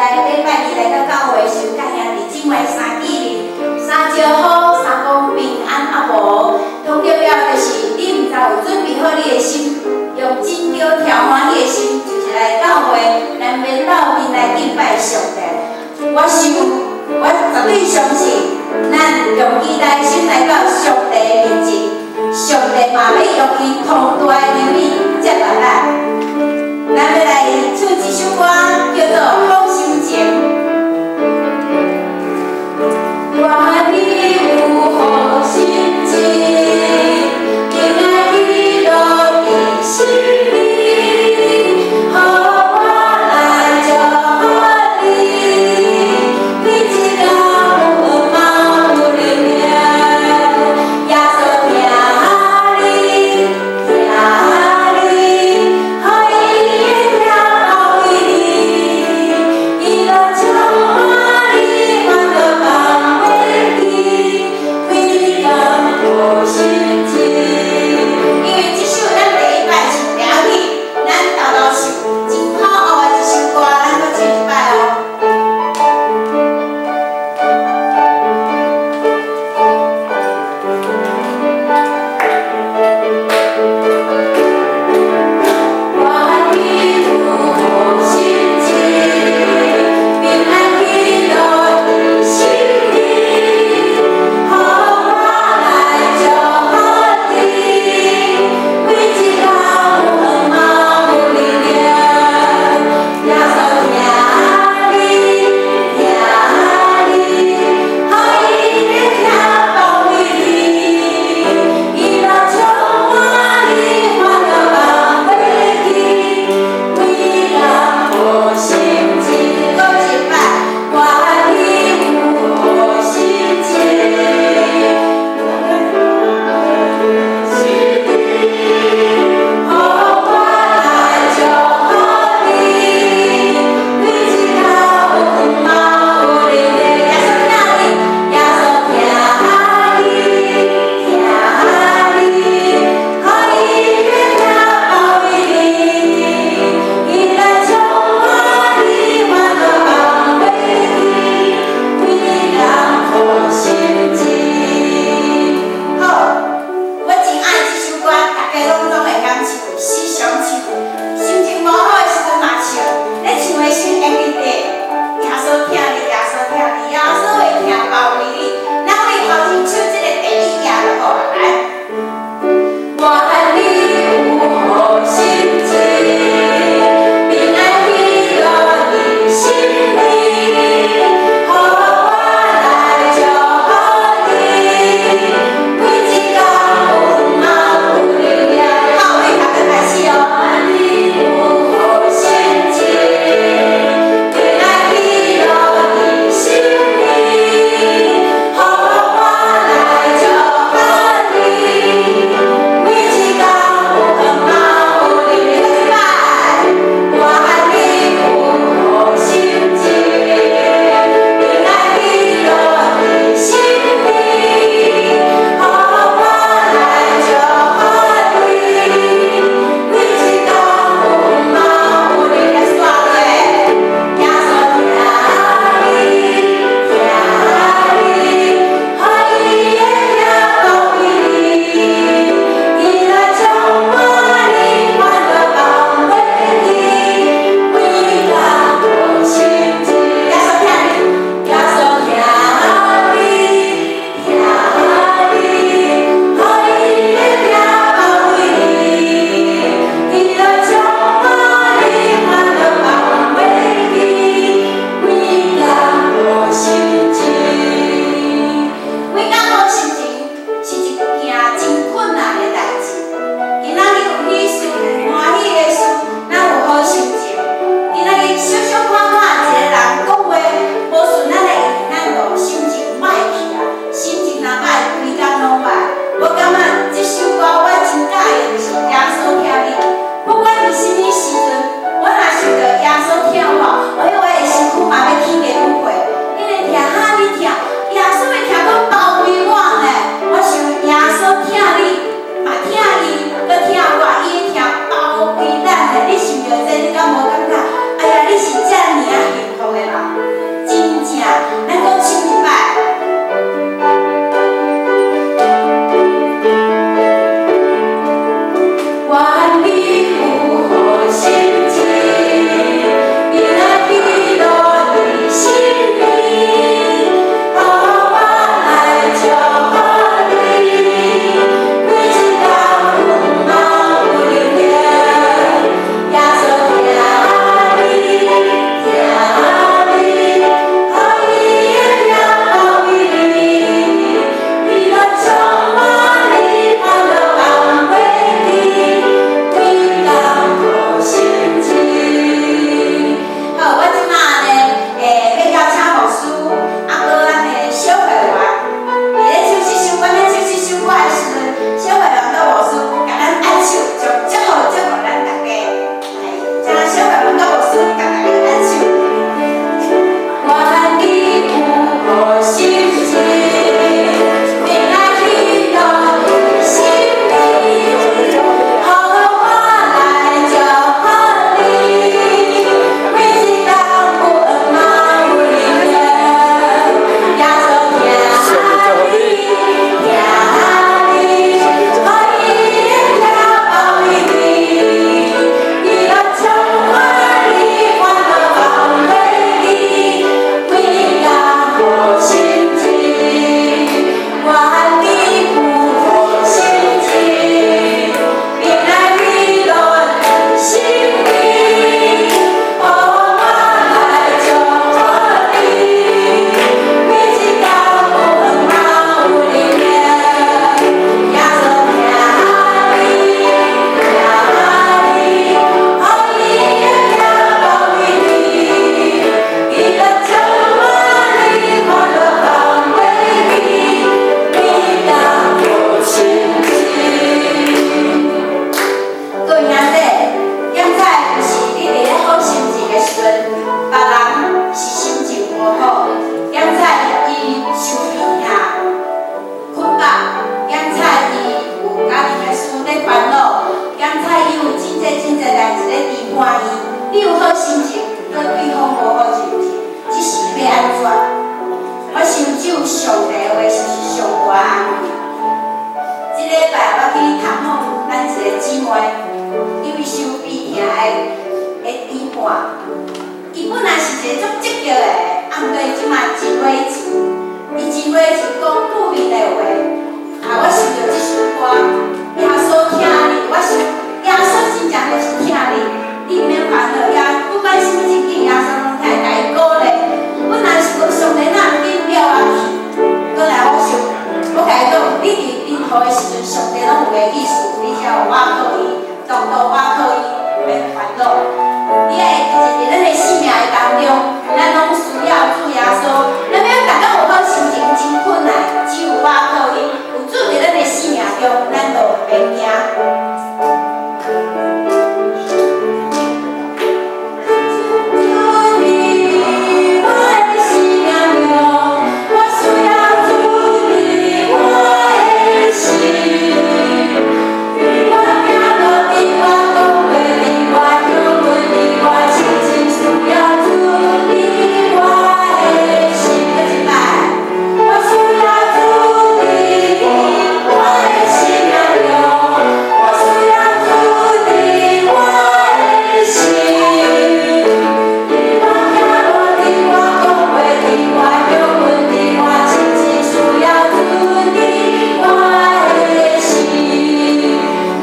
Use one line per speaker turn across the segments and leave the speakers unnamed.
來禮拜二來到教會時，佮兄弟姊妹三見面，三招呼，三講平安啊無。上重要就是你毋知有準備好你的心，用真著調歡喜的心，就是來教會，咱欲鬥陣來敬拜上帝。我想，我絕對相信，咱用期待的心來到上帝的面前，上帝嘛欲用伊龐大的憐憫接納咱。咱欲來唱一首歌，叫做《好心情》。願你有好心情，平安喜樂佇心裡，予我來祝福你。每一工有嘛有力量，耶穌疼你，疼你，予伊的疼愛有好心情，閣對方無好心情，這是欲按怎？我想只有上帝的話是上大安慰。這禮拜我去探訪咱一个姊妹，因為傷悲痛的甜伴，伊本來是一個足積極的，啊，毋過這馬真火錢，伊真火錢講負面的話，啊，我想著這首歌，耶穌疼你，我想耶穌真正就是疼你，你毋免煩惱，耶不管啥物情景，耶穌攏會共伊鼓勵。本來是講上帝哪會緊了我去，過來我想，我共伊講，你佇任何的時陣，上帝攏有个意思，你只有倚靠伊，當作倚靠伊，免煩惱。你愛記住，佇咱的生命的當中，咱攏需要主耶穌。咱欲逐工有好心情真困難，只有倚靠伊，有主佇咱的生命中，咱就袂驚。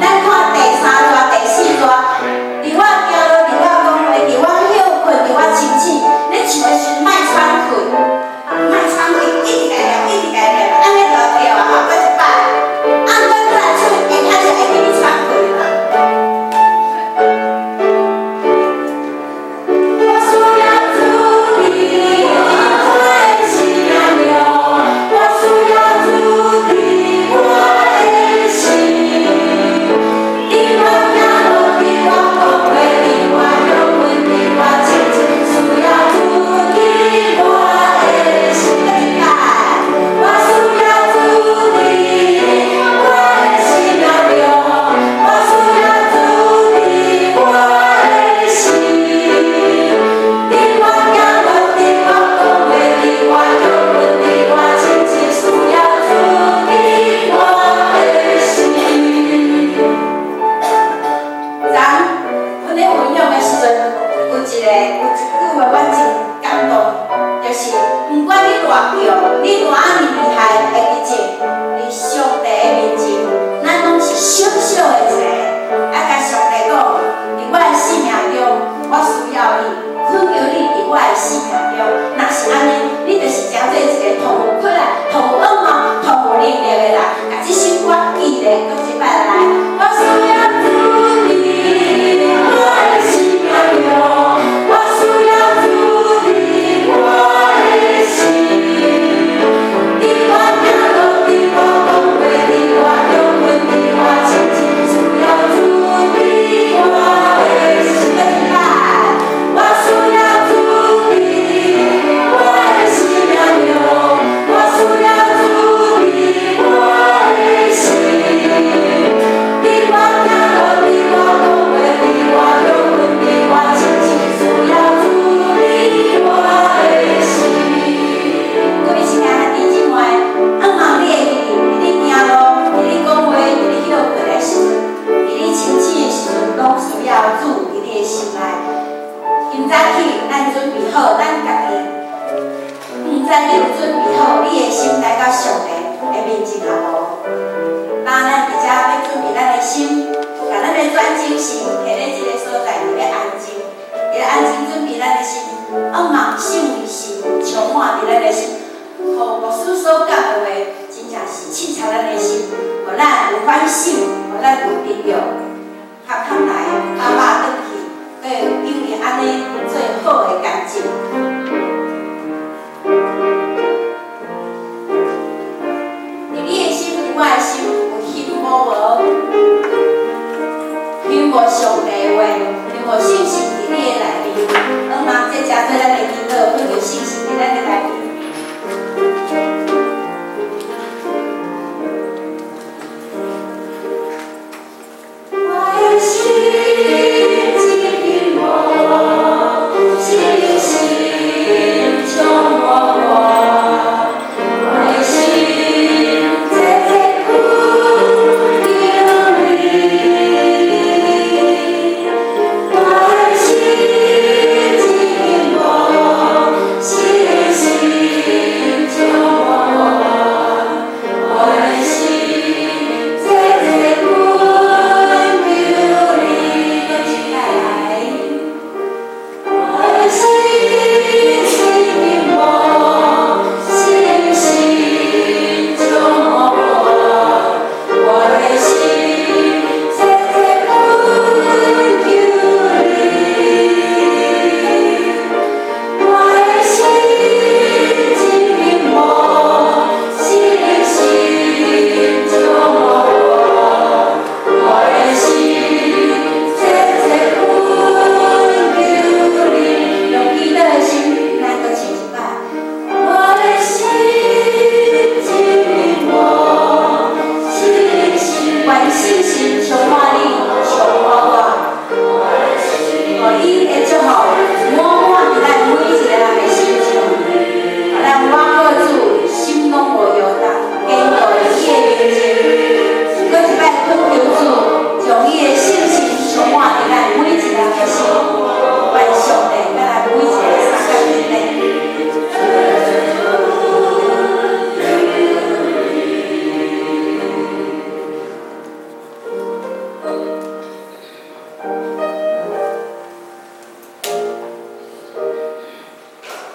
咱看第三段、第四段，佇我行路，佇我講話，佇我歇睏，佇我清醒，咧唱的時陣莫喘氣，莫喘氣，一直共念，一直共念，按呢就對啊，吼，閣一擺，啊，毋過過來唱，會開始會記你喘氣啦。我需要主佇我的生命中，我需要主佇我的心。佇我行路，佇我講話，佇我歇睏，佇我清醒，需要主佇我的心。閣一擺，我需要主佇我的生命中，我需要主佇我的心。佇我行路，佇我講話，佇我歇睏，佇我清醒，需要主佇我的心。昨阮咧分享的時陣，有一句話我真感動，就是毋管你偌強，你偌仔爾厲害，會記住，佇上帝的面前，咱攏是小小的一個。愛共上帝講，佇我的生命中，我需要你，懇求你佇我的生命中。若是按呢，你就是成做一個充有氣力、充有仰望、充有能力的人。共這首歌記咧，閣一擺來。我需要主佇我的生命中，我需要主佇我的心。佇我行路，佇我講話，佇我歇睏，佇我清醒，需要主佇我的心。閣一擺，我需要主佇我的生命中，我需要主佇我的心。佇我行路，佇我講話，佇我歇睏，佇我清醒，需要主佇我的心。各位親愛的弟兄姊妹，仰望你會記得，佇你行路，佇你講話，佇你歇睏的時陣，佇你清醒的時陣，攏需要主佇你的心內。今早起，咱準備好，咱家己，毋知你有準備好你的心來到上帝的面前也無？當咱佇遮欲準備咱的心，共咱的全精神摕咧這個所在，佇咧安靜，佇咧安靜準備咱的心，仰望聖靈心充滿佇咱的心，予牧師所講的話，真正是刺插咱的心，予咱有反省，予咱有得著，較較來爸爸轉去，閣會因為按呢做好的見證。